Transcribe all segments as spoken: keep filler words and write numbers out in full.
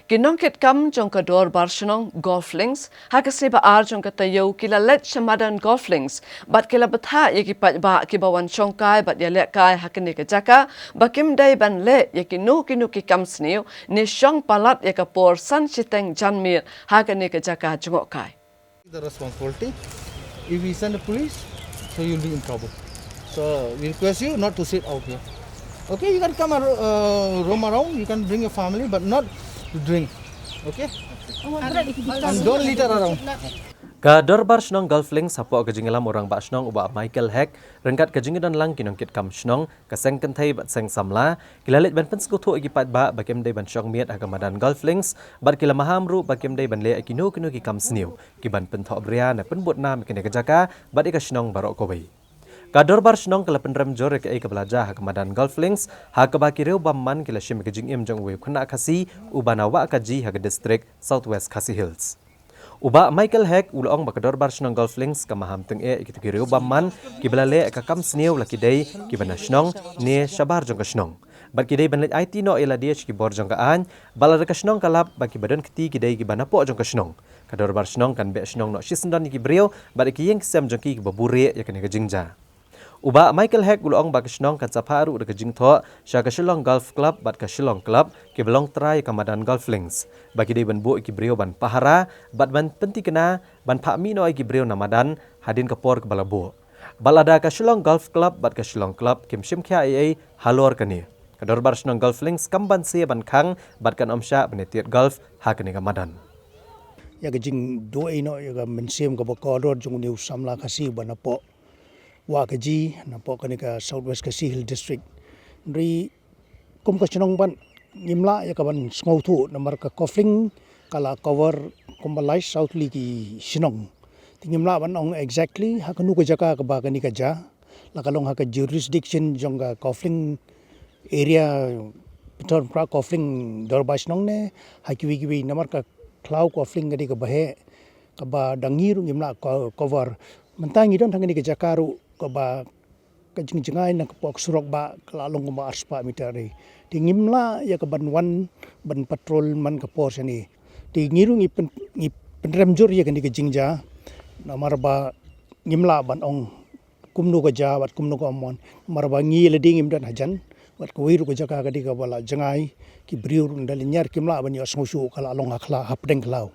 Ki nongkitkam jong ka Dorbar Shnong Golf Links ha ka sngi ba ar jong ka taïew ki la leit sha madan Golf Links bad ki la bthah ïa ki paidbah kiba wan shongkai bad ïalehkai ha kane ka jaka ba kim dei ban leh ïa kino kino ki kam sniew ne shong palat ïa ka por san shiteng janmiet ha kane ka jaka jngohkai. The responsibility. If we send the police, so you'll be in trouble. So we request you not to sit out here. Okay, you can come and uh, roam around, you can bring your family, but not to drink. Okay? And don't litter around. Ka Dorbar Shnong Golf Links hapoh ka jingïalam u Rangbah Shnong u Bah Michael Heck ryngkat ka jingdon lang ki nongkitkam shnong, ka seng kynthei bad seng samla ki la leit ban pynsngewthuh ïa ki paidbah ba kim dei ban shong miet ha ka madan Golf Links bad ki la maham ruh ba kim dei ban leh ïa kino kino ki kam sniew ki ban pynthohbria ne pynbud nam ïa kane ka jaka bad ïa ka shnong baroh kawei. Ka Dorbar Shnong ka la pynrem jur ïa kaei kaba la jia ha ka madan Golf Links ha kaba ki riew bymman ki la shim ïa ka jingim jong uwei u khynnah Khasi uba na Wahkaji ha ka distrik South West Khasi Hills. U Bah Michael Heck u la ong ba ka Dorbar Shnong Golf Links ka maham tyngeh ïa kito ki riew bymman kiba la leh ïa ka kam sniew la ki dei kiba na shnong ne shabar jong ka shnong bad ki dei ban leit aiti noh ïa lade sha ki bor jong ka aiñ bad lada ka shnong ka lap ba kiba don kti ki dei kiba napoh jong ka shnong. Ka Dorbar Shnong kan beh shnong noh shisyndon ïa ki briew bad ïa ki ïing ki sem jong ki kiba buhrieh ïa kane ka jingjia. U Bah Michael Heck u la ong ba ka shnong kan sa phah ruh da ka jingthoh sha ka Shillong Golf Club bad ka Shillong Club kiba long trai ïa ka madan Golf Links ba ki dei ban buh ïa ki briew ban pahara bad ban pynthikna ban phah mih noh ïa ki briew na madan hadien ka por kaba la buh. Bad lada ka Shillong Golf Club bad ka Shillong Club kim shim khia ei ei halor kane, ka Dorbar Shnong Golf Links kam banse ban khang bad kan ym shah ban ïatied golf ha kane ka madan. Ïa ka jingduh ei noh ïa ka mynsiem kaba kordor jong une u samla Khasi uba napoh Wahkaji napoh kane ka South West Khasi Hills District. Hynrei kum ka shnong pat ngim lah ïa ka ban sngewthuh namar ka Golf Link ka la cover kumba lai saw tylli ki shnong. Te ngim lah ban ong exactly ha kano ka jaka kaba kane ka jia, la ka long ha ka jurisdiction jong ka Golf Link area, Pynthorumkhrah Golf Link Dorbar Shnong ne ha kiwei kiwei, namar ka khlaw Golf Link ka dei kaba heh kaba da ngi ruh ngim lah cover. Mynta ngi don ha kane ka jaka ruh kaba ka jingjngai na ka pok surok ba ka la long kumba arspah meter. Te ngim lah ïa ka ban wan ban patrol man ka por shane. Te ngi ruh ngi pyn, ngi pynrem jur ïa kane ka jingjia namar ba ngim lah ban ong kumno ka jia bad kumno ka ym wan, namar ba ngi lade ngim don hajan bad kawei ruh ka jaka ka dei kaba la jngai, ki briew ruh ynda lynñiar kim lah ban ïohsngew shuh, ka la long ha khlaw, hapdeng khlaw.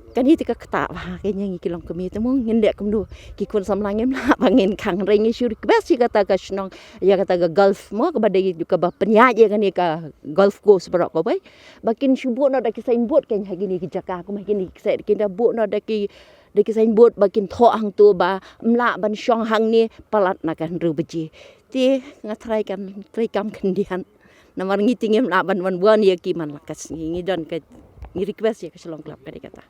Kane te ka ktah bha, kane ngi ki longkmie te mo ngin leh kumno, ki khun samla ngim lah ba ngin khang, hynrei ngi shu request ïa kata ka shnong, ïa kata ka golf mo kaba dei kaba pynïaid ïa kane ka golf course baroh kawei ba kin shu buh noh da ki signboard, kan ha kine ki jaka kum ha kine ki seh kin da buh noh da ki da ki signboard ba kin thoh hangto ba ym lah ban shong hangne palat na ka hynriew baje. Te nga trai kan treikam khyndiat namar ngi te ngim lah ban wan wan ïa ki man la ka sngi, ngi don ka, ngi request ïa ka Shillong Club ka dei kata.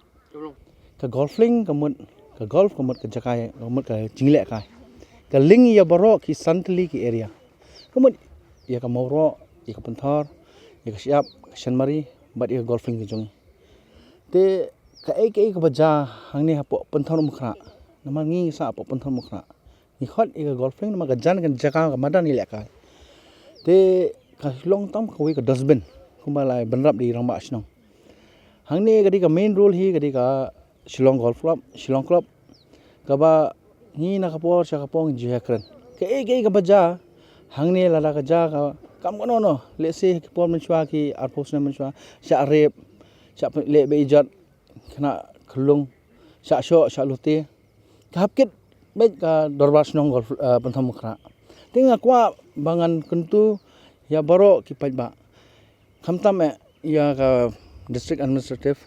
Ka Golf Link ka mut ka golf ka mut ka jaka, ka mut ka jinglehkai. Ka link ïa baroh ki san tylli ki area. Ka mut ïa ka Mawroh, ïa ka Pynthor, ïa ka Shyiap, ka Shanmari bad ïa ka Golf Link ka jong ngi. Te kaei kaei kaba jia hangne hapoh Pynthorumkhrah, namar ngi ngi sah hapoh Pynthorumkhrah, ngi khot ïa ka Golf Link namar ka jan ka jaka ka madan ïalehkai. Te ka long tang kawei ka dustbin kumba la bynrap da i Rangbah Shnong. Hangne ka dei ka main road hi ka dei ka Shillong Golf Club, Shillong Club, kaba ngi na ka por sha ka por ngi ju ïakren. Kaei kaei kaba jia hangne lada ka jia ka kam kano kano, let's say ki por mynshuwa, ki arphew snem mynshuwa, shah rep, shah leh beiijot, khynnah khyllung, shah shoh, shah lute, ka hap kit beit ka Dorbar Shnong Golf, eh, Pynthorumkhrah. Te nga kwah ba ngan kyntu ïa baroh ki paidbah, khamtam eh ïa ka District Administrative,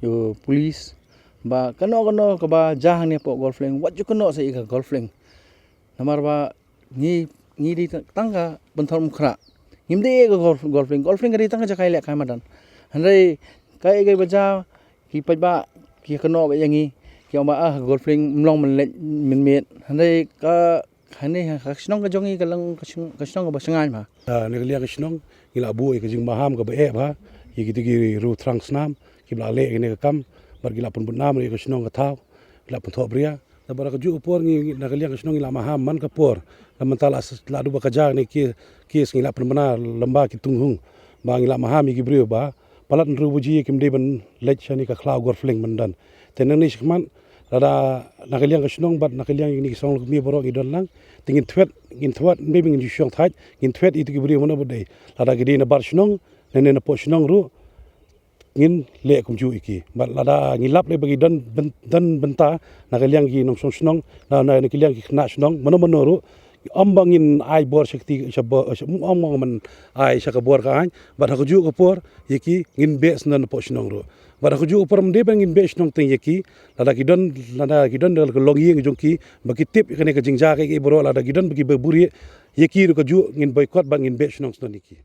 ïa u police, ba kano kano kaba jia hangne hapoh Golf Link wat ju kynnoh sa ïa ka Golf Link. Namar ba ngi, ngi dei tang ka Pynthorumkhrah, ngim dei ïa ka Golf, Golf Link. Golf Link ka dei tang ka jaka ïalehkai madan. Hynrei kaei kaei ba jia ki paidbah ki kynnoh beit ïa ngi, ki ong ba ah Golf Link ym long ban leit mynmiet. Hynrei ka hangne ha ka shnong ka jong ngi ka long ka shnong, ka shnong kaba shngaiñ bha. Ah, na ka liang ka shnong ngi la buh ïa ka jingmaham kaba eh bha ïa kito ki riew thrang snam kiba la leh ïa kane ka kam bad ki la pynbud nam ïa ka shnong ka thaw, ki la pynthohbria. Te ba da kajuh ka por ngi na ka liang ka shnong ngi la maham man ka por, Mynta la s-, la duh ba ka ja ne ki, ki sngi la pynbna lamba ki tunghung. Ba ngi la maham ïa ki briew ba palat hynriew baje kim dei ban leit shane ka khlaw Gorfling myndan. Te nangne shakhmat lada na ka liang ka shnong bad na ka liang ïa kine ki shnong la kmie baroh ngi don lang. Te ngin thwet, ngin thwet, maybe ngin ju shong thait, ngin thwet ïa ki briew mano ba dei. Lada ki dei na bar shnong, ne ne na poh shnong ruh, ngin leh kumjuh ïa ki. Bad lada ngi lap leh ba ki don byn-, don bynta na ka liang ki nongshong shnong, na, na, na ka liang ki khynnah shnong, mano mano ruh, ym ba ngin ai bor sha kti, sha bor, sha, ym, ym, ym ban ai sha ka bor ka aiñ, bad ha kajuh ka por, ïa ki, ngin beh shnong na poh shnong ruh. Bad ha kajuh ka por, ym dei ban ngin beh shnong teng ïa ki, lada ki don, lada ki don da ka longïing jong ki, ba ki tip ïa kane ka jingjia ka ïa ki baroh, lada ki don ba ki ba buhrieh, ïa ki ruh kajuh, ngin boycott, bad ngin beh shnong shnong ïa ki.